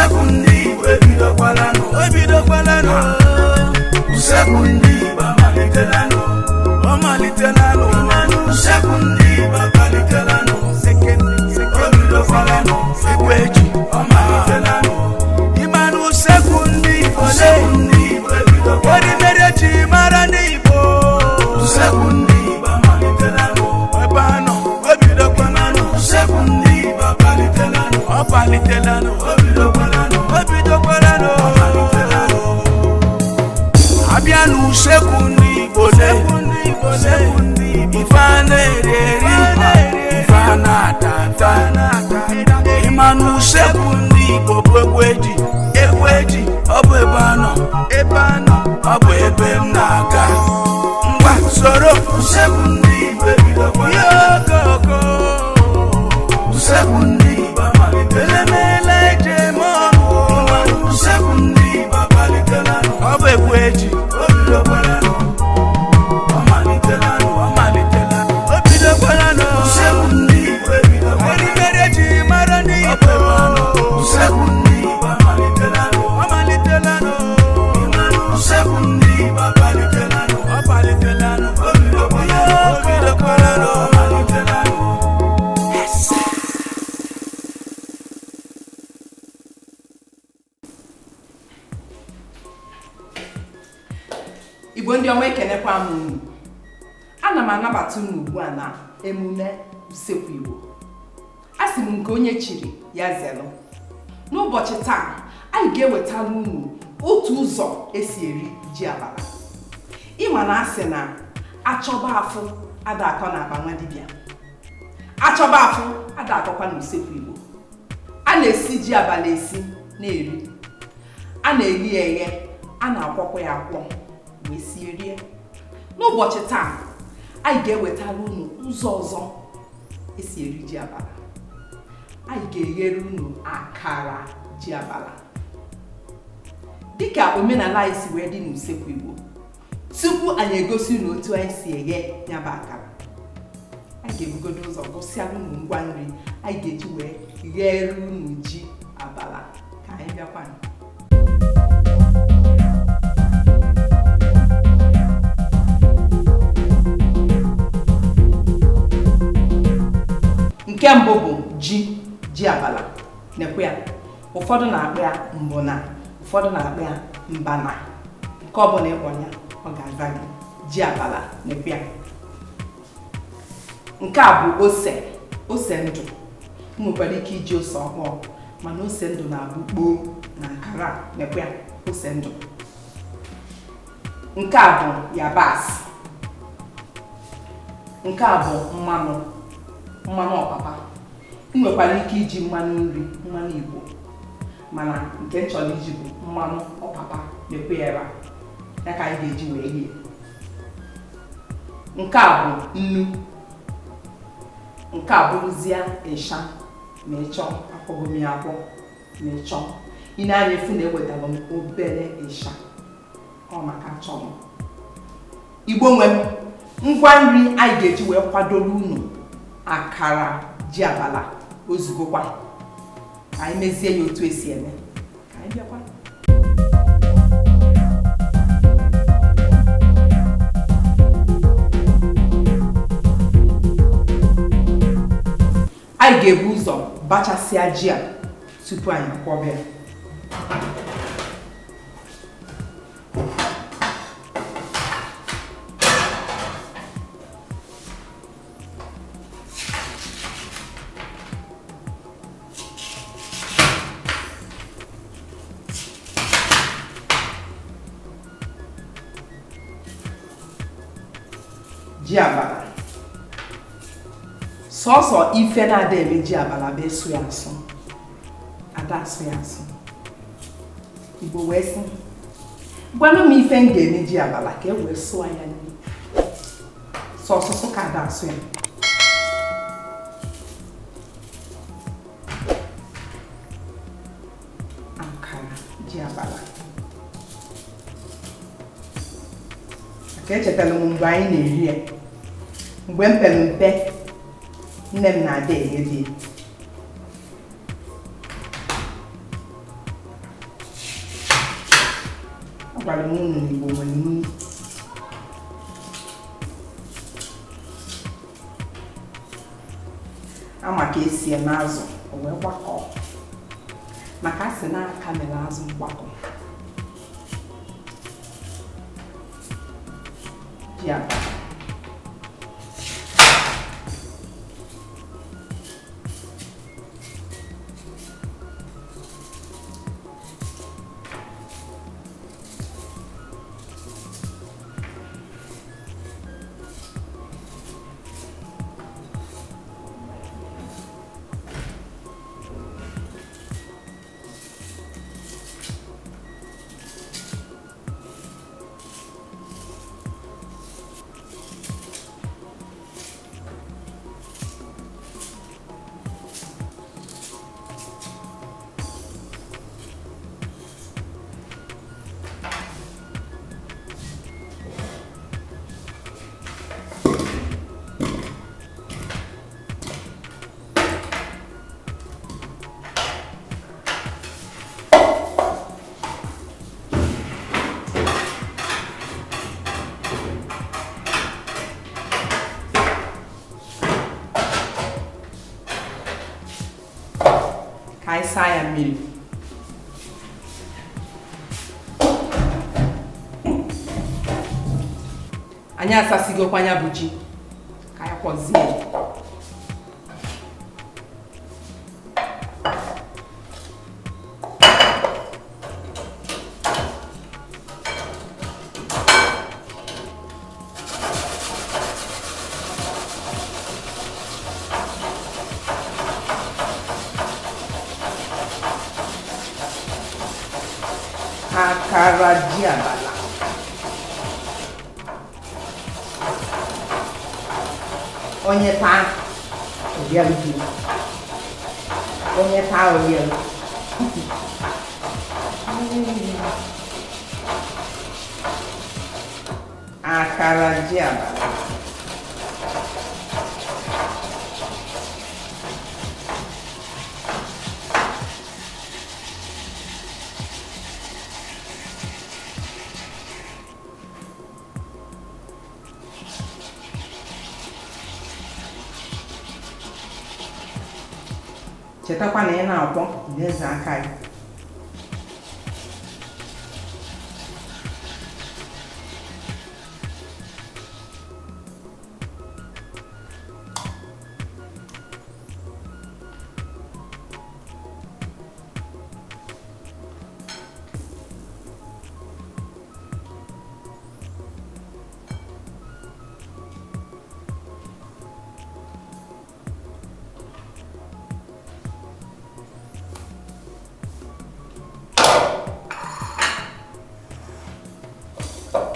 Usekwu ndị Igbo ebidokwalanụ. Ebidokwalanụ. Usekwu ndị Igbo amalitelanụ. Ọ malitelanụ. Usekwu ndị Igbo amalitelanụ. O bidokwalanụ. Ekwu eji. Ọ malitelanụ. Ịmanụ usekwu ndị Igbo. Usekwu ndị Igbo ebidokwalanụ. Erimeri eji mara ndị Igbo. Usekwu ndị Igbo amalitelanụ. Ebe a nọ, ebidokwalanụ. Usekwu ndị Igbo amalitelanụ. Ọ malitelanụ. O bidokwalanụ. Ebidokwalanụ. Ọ malitelanụ. Abịa n'usekwu ndị Igbo le, ife a na-eri eri, ife a na-ata ata. Ịma n'usekwu ndị Igbo bụ egwu eji, egwu eji, ọ bụ ebe a nọ, ebe a nọ, ọ bụ ebe m na-aga. Ngwa soro Usekwu ndị Igbo ebidokwalanụ. ihe okoko. Usekwu ndị Igbo amalitelanụ. Elemele eji eme ọnụ. Usekwu ndị Igbo amalitelanụ. Ọ bụ egwu eji, O bidokwalanụ. Ọ malitelanụ. Ọ malitela, o bidokwalanụ. Usekwu ndị Igbo ebidokwalanụ. Erimeri eji mara ndị Igbo. Usekwu ndị Igbo amalitelanụ. Ọ malitelanụ. Usekwu ndị Igbo amalitelanụ. Ọ malitelanụ. O bidokwalanụ. O bidokwalanụ. Ọ malitelanụ. Igbo ndị ọma, ekenekwa m unu. Ana m anabata unu ugbu a na emume usekwu Igbo. A sị m nke onye chiri ya zelụ. N'ụbọchị taa, anyị ga-ewetara unu otu ụzọ esi eri ji abala. Ịma na asị na achọba afụ ada akọ na akpa nwa dibịa, achọba afụ ada akọkwa na usekwu Igbo. A na-esi ji abala esi na-eri, a na-eghe ya eghe, a na-akwọkwa ya akwọ wee sie rie. N'ụbọchị taa, anyị ga-ewetara unu ụzọ ọzọ esi eri ji abala. Anyị ga-eghere unu akara ji abala dịka omenala anyị si wee dị n'usekwu Igbo. Tupu anyị egosi unu otu anyị si eghe ya bụ akara, anyị ga-ebugodo ụzọ gụsịara unu ngwa nri anyị ga-eji wee ghere unu ji abala. Ka anyị bịakwa. Nke mbụ bụ ji abala. Nekwe ya, ụfọdụ na-akpọ ya mbụna, ụfọdụ na-akpọ ya mbana. Nke ọbụla ịkpọ ya, ọ ga-aza gị ji abala. Nekwe ya. Nke a bụ ose, ose ndụ. Ị nwekwara ike iji ose ọkpọọ, mana ose ndụ na-abụ kpoo na akara. Nekwe ya, ose ndụ. Nke a bụ yabasị. Nke a bụ mmanụ, mmanụ ọpapa. Ị nwekwara ike iji mmanụ nri, mmanụ Igbo, mana nke m chọrọ iji bụ mmanụ ọpapa. Lekwe ya ebe a, ya ka anyị ga-eji wee rie. Nke a bụ nnu. Nke a bụrụzie ịsha. Ma ị chọọ, akwọgo m ya akwọ. Ma ị chọọ, ị na-anya efu na ewetara m obere ịsha, ọ maka achọ m. Igbo nwe m, ngwa nri anyị ga-eji wee kwadoro unu akara ji abala ozugokwa. Ka anyị mezie ya otu esi eme. Ka anyị bịakwa. Anyị ga-ebu ụzọ bachasịa ji a tupu anyị akwọba ya. Ji abala, sọsọ ife na-ada eme ji abala bụ ịsụ ya asụ. Ada asụ ya asụ. Igbo wee sị, gwanụ m ife m ga-eme ji abala ka e wee sụọ ya nri. Sọ ọsụsụ ka ada asụ ya. Akara ji abala ka echetara m mgbe anyị na-eri ya, mgbe m pere mpe, nne m na-ada eghebi. Agwara m unu na Igbo nwere nnu. Ama ka esi eme azụ o wee gbakọọ, maka a sị na aka mere azụ mgbakọ. Ji abala. Ka anyị saa ya mmiri. Anyị asasigokwa ya bụ ji, ka anyị kwọzie ya. Akara ji abala. Onye taa orielu ji, onye taa orielu. Akara ji abala. Chetakwa na ị na-akwọ na-eze aka gị.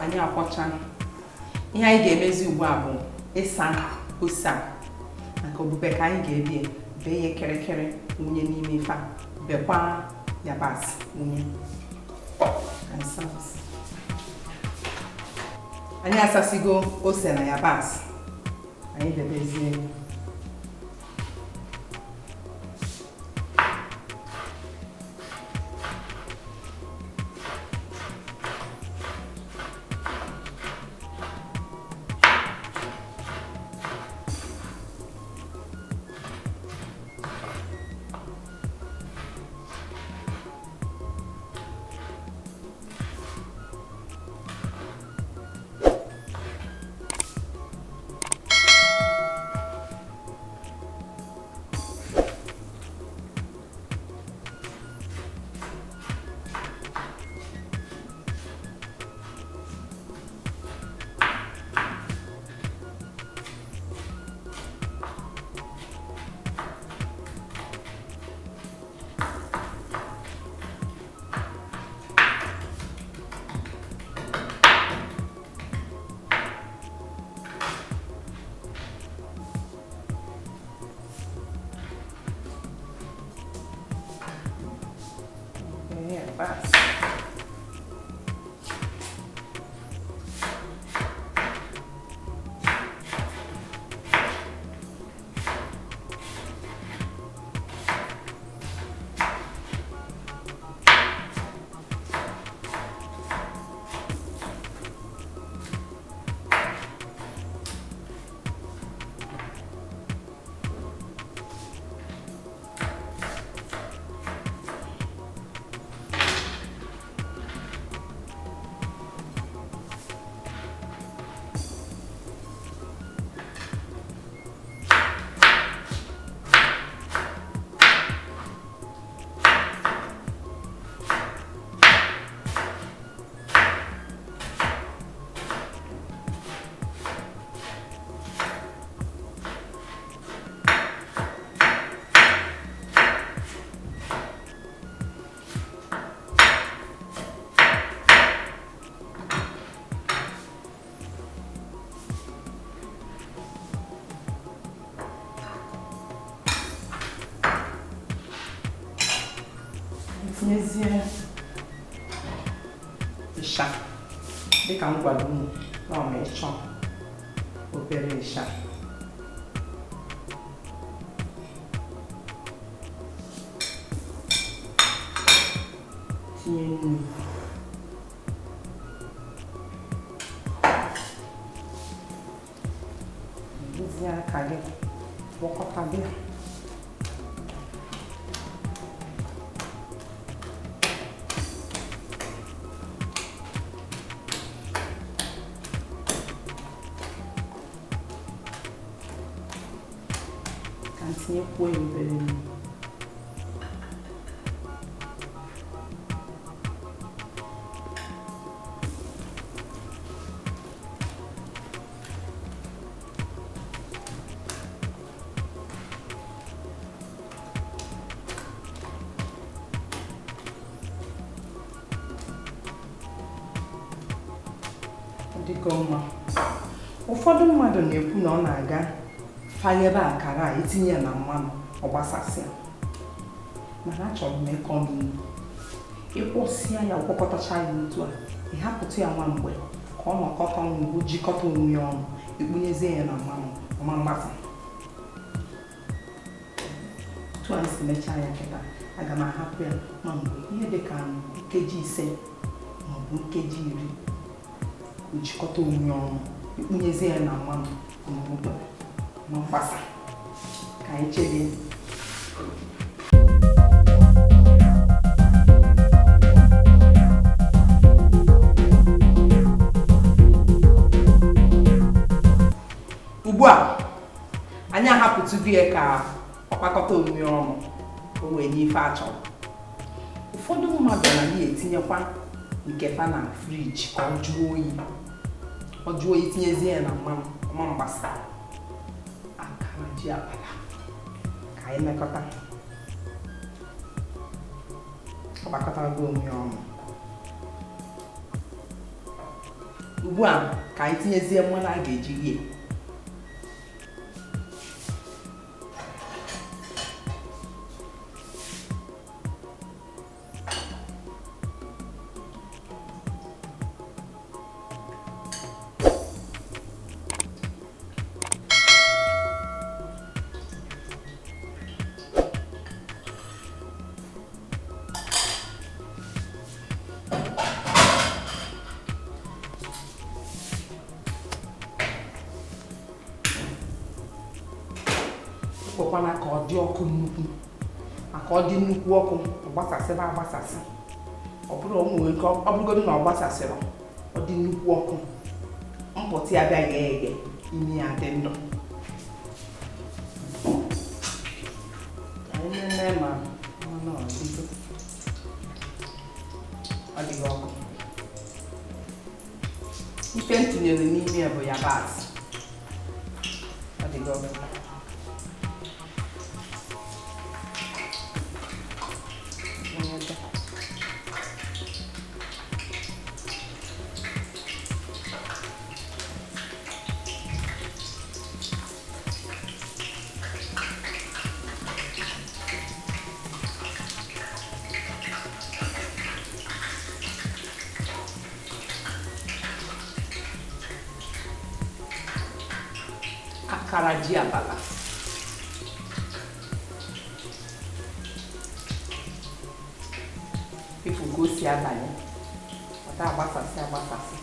Anyị akwọcha. Ihe anyị ga-emezi ugbu a bụ ịsa ose a maka obube ka anyị ga-ebie, bee ya kịrịkịrị wunye n'ime ife a, bekwa yabasị wunye. Anyị asasigo ose na yabasị, anyị debezie. Yabasị. Tinyezie ịsha dịka m gwara unu na ọ ma ịchọ obere ịsha. Tinye nnu. Werezie aka gị gwọkọta gị. Ka m tinyekwuo ya obere nnu. Dịka mma, ụfọdụ mmadụ na-ekwu na ọ na-aga fanyebe akara a etinye ya na mmanụ ọ gbasasịa, mana achọrọ m ịkọ m ịkwọsịa ya, gwọkọtacha ya otu a, ị hapụtụ ya nwa mgbe ka ọ nọkọta ọnụ, jikọta onwe ya ọnụ, ikpunyezie ya na mmanụ ọma mgbasa. Otu a si mechaa ya kịta, aga m ahapụ ya nwa mgbe ihe dị ka nkeji 5 maọbụ nkeji 10, jikọta onwe ọnụ, ikpunyezie ya na mmanụ ọma mgbasa. Ka anyị chere. Ugbu a anyị ahapụtụgo ya ka ọ kpakọta onwe ọnụ, o wee nye ife a chọrọ. Ụfọdụ mmadụ na etinyekwa nke fa na friji ka ọ jụọ oyi, ọ jụọ oyi tinyezie ya na mmanụ ọma mgbasa. Akara ji abala ka anyị mekọta, ọ gbakọtago onwe ọnụ. Ugbu a ka anyị tinyezie mmanụ a ga-eji rie. Ekwekwana ka ọ dị ọkụ nnukwu, maka ọ dị nnukwu ọkụ ọ gbasasịba agbasasị. Ọ bụrụ o nwere ike ọ bụrụgodu na ọ gbasasịrị, ọ dị nnukwu ọkụ, mpụta ya bịa ghee eghe, imi ya dị ndụ. Ka anyị nene ma mmanụ ọ dịgo. Ọ dịghị ọkụ. Ife m tinyere n'ime ya bụ yabasị. Ọ dịghị ọkụ. Akara ji abala. Ifu ka o si abanye, ọ da agbasasị agbasasị.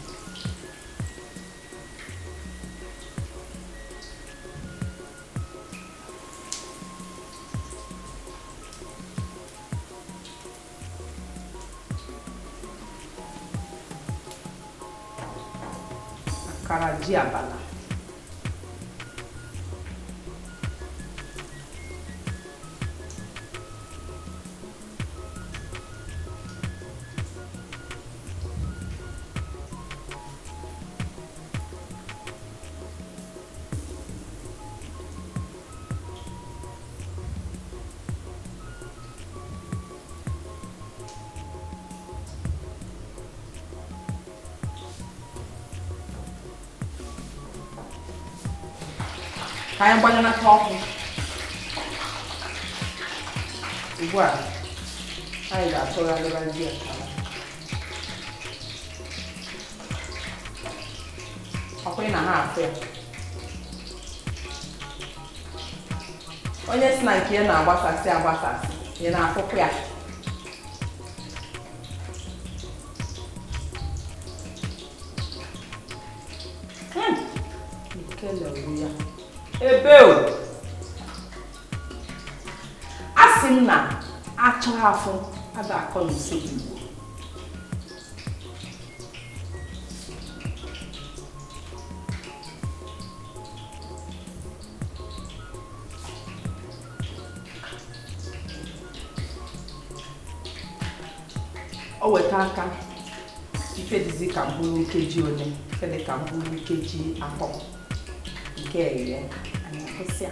Akara ji abala. Ka anyị gbanyelata ọkụ ugbu a, Anyị ga-atụgharịbazi akara. Ọkwa ị na ha afụ ya. Onye si na nke ya na-agbasasị agbasasị, ị na-afụkwa ya. Nkelewu ya. Ebe o! A sị m na achọghị afụ ada akọ n'usekwu Igbo. O weta aka ife dịzi ka mkpụrụ nkeji ole, ife dị ka mkpụrụ nkeji 3 nke eghe, anyị akwụsị ya.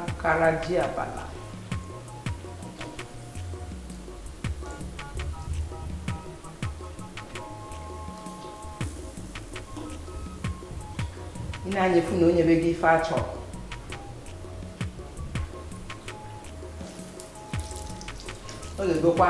Akara ji abala. Ị na-anya efu na onye be gị ife achọ. Ọ ga-egokwa.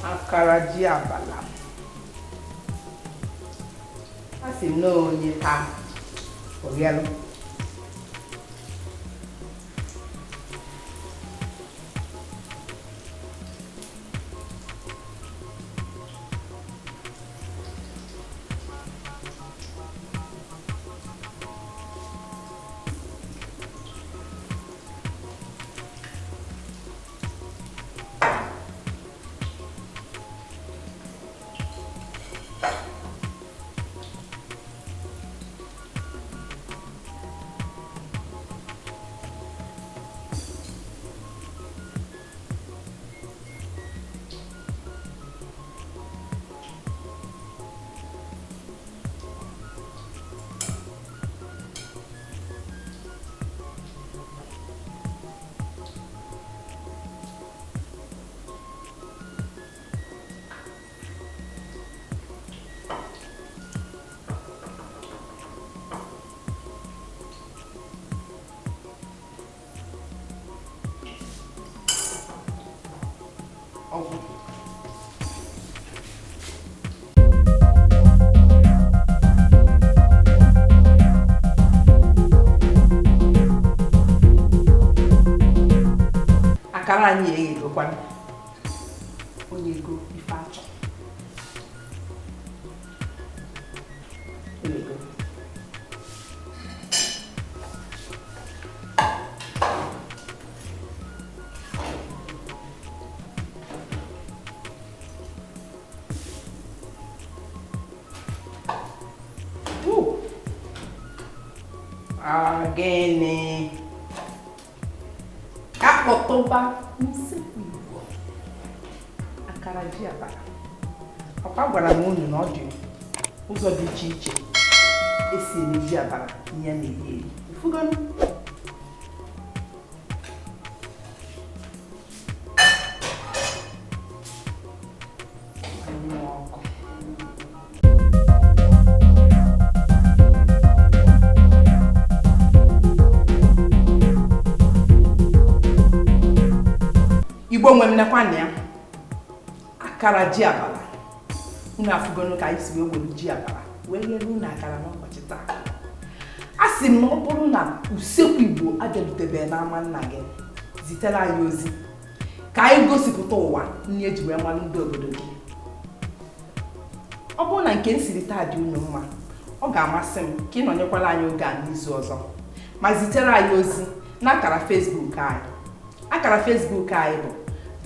Akara ji abala. A sị m na onye taa oghelu. Ọgwụ. Akara anyị eghegokwana. Onye ego ife achọ. Ego. Gịnị? Ka kpọtụba usekwu. Akara ji abara, ọkwa gwara m unu na ọ dị ụzọ dị iche iche esi eme ji abara ihe na-eri eri ifugonu. Anyụọ ọkụ. Igbo nwe m, nekwanụ ya, akara ji abara. Unu afụgonu ka anyị si wee were ji abara wee ghere unu akara n'ụbọchị taa. A sị m na ọ bụrụ na Usekwu Igbo abịarutebeghị n'ama nna gị, zitere anyị ozi ka anyị gosipụta ụwa nri eji wee malụ ndị obodo gị. Ọ bụrụ na nke m siri taa dị unu mma, ọ ga-amasị m ka ị nọnyekwara anyị oge a n'izu ọzọ, ma zitere anyị ozi n'akara Facebook anyị. Akara Facebook anyị bụ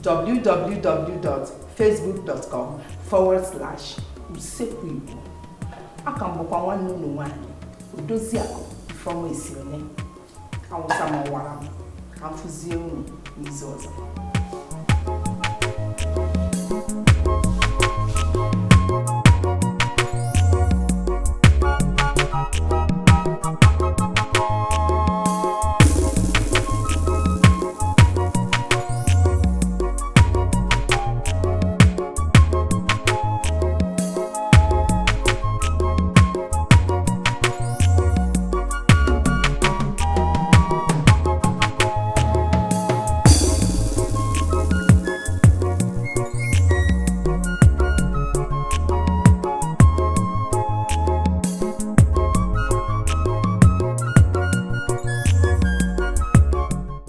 www.facebook.com/usekwuigbo. Aka m bụkwa nwanne unu nwaanyị, Odoziakụ Ifeọma Esione. Awụsa m ọwara m ka m fụzie unu n'izu ọzọ.